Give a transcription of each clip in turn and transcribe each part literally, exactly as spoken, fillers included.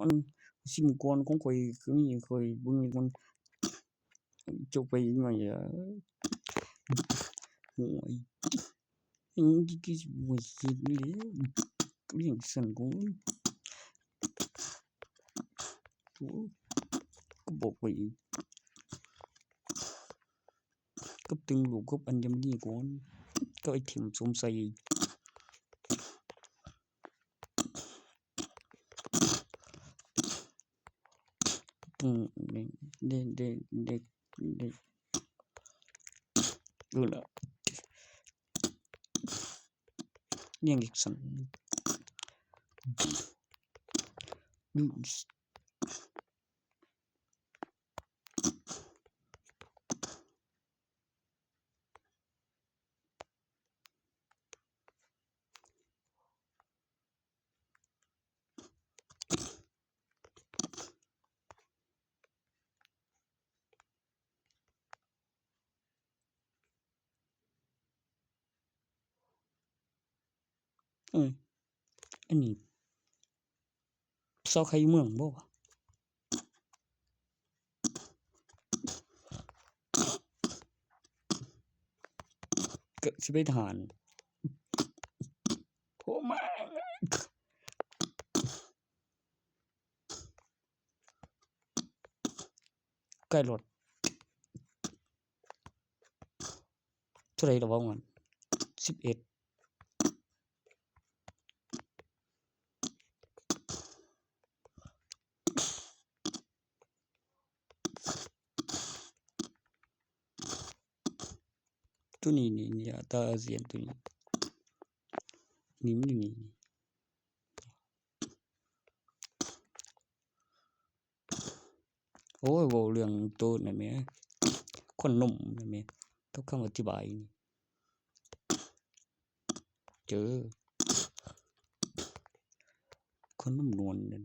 อน ซิมก่อนของข่อยก็มี ข่อยบ่มีมัน จบไปหน่อยอะ โอ้ย อิหยังที่ ที่บ่เฮ็ดนี่แหละ เลี้ยงสันกู โอ้ ก็บอกไปอีก กับตึงลูกกับอัญมณีก่อน กับไอ้เข็มสวมใส่ อืม เด็ก เด็ก เด็ก เด็ก เด็ก เออล่ะ เลี้ยงอีกสัน อืม อืม อันนี้ ซอกไข่เมืองบ่วะ ก็สิไปทาน โอ้มา ใกล้รถ เท่าไหร่ละวะมัน สิบเอ็ด ตัวนี้ นี่ นี่ อัตราเสียงตัวนี้ นี่ มันอยู่นี่ โอ้ย เว้าเรื่องโตนั่นแหม คนหนุ่มนั่นแหม กับคำอธิบายนี่ เจอ คนหนุ่มนวลนั่น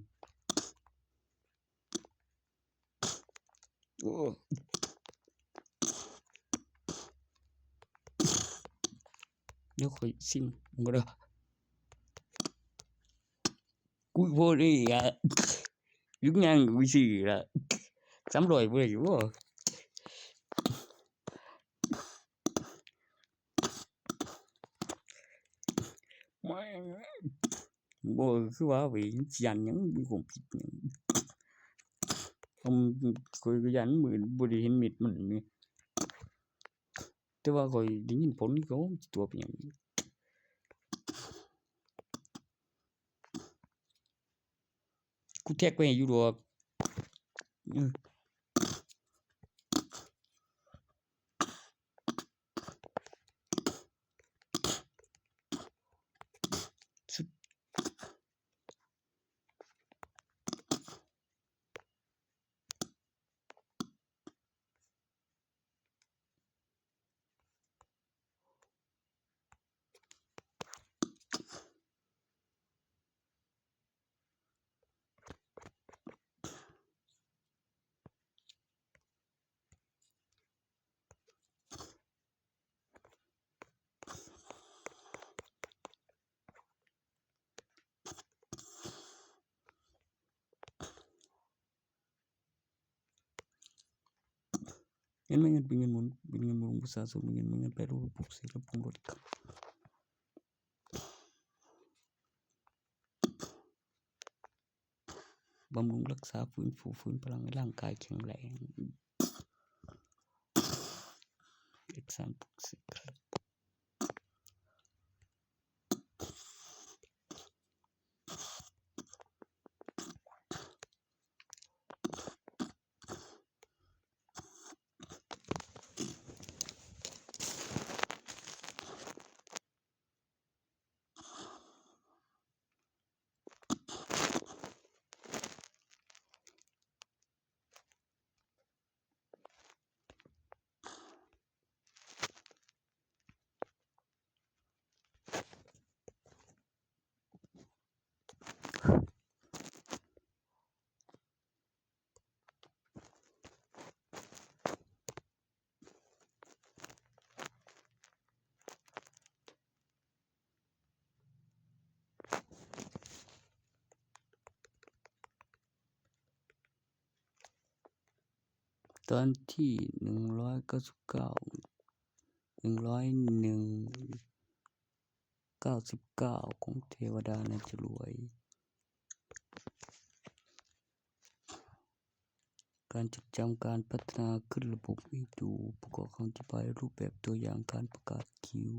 โอ้ เดี๋ยวข่อยซิมบ่เด้อ กูบ่ได้อะ ยุคยังกูสิละ สามร้อยบ่ได้อยู่บ่ แม่ง บ่ คือว่าไปย้านหยัง มีความผิดหยัง อืม ข้อยก็ย้านมือบ่ได้เห็นเม็ดมันนี่ แต่ว่าข้อยได้ยินผลนี่ก็ โอ้ ตัวเป็นหยัง กูแท็กไว้อยู่ดอก อืม สุด เงินไม่เงินเป็นเงินหมุน เป็นเงินหมุนประชาชน เป็นเงินไม่เงินแปรรูป ปลูกเสกและปรุงรสครับ บำรุงรักษา ฟื้นฟู ฟื้นพลังให้ร่างกายแข็งแรง เอกสารปลุกเสกครับ เ ตอนที่หนึ่งร้อยเก้าสิบเก้า หนึ่งร้อยหนึ่ง เก้าสิบเก้า ของเทวดาในจรวย การจดจำการพัฒนาขึ้นระบบให้ดู ประกอบคำอธิบายรูปแบบตัวอย่างการประกาศคิว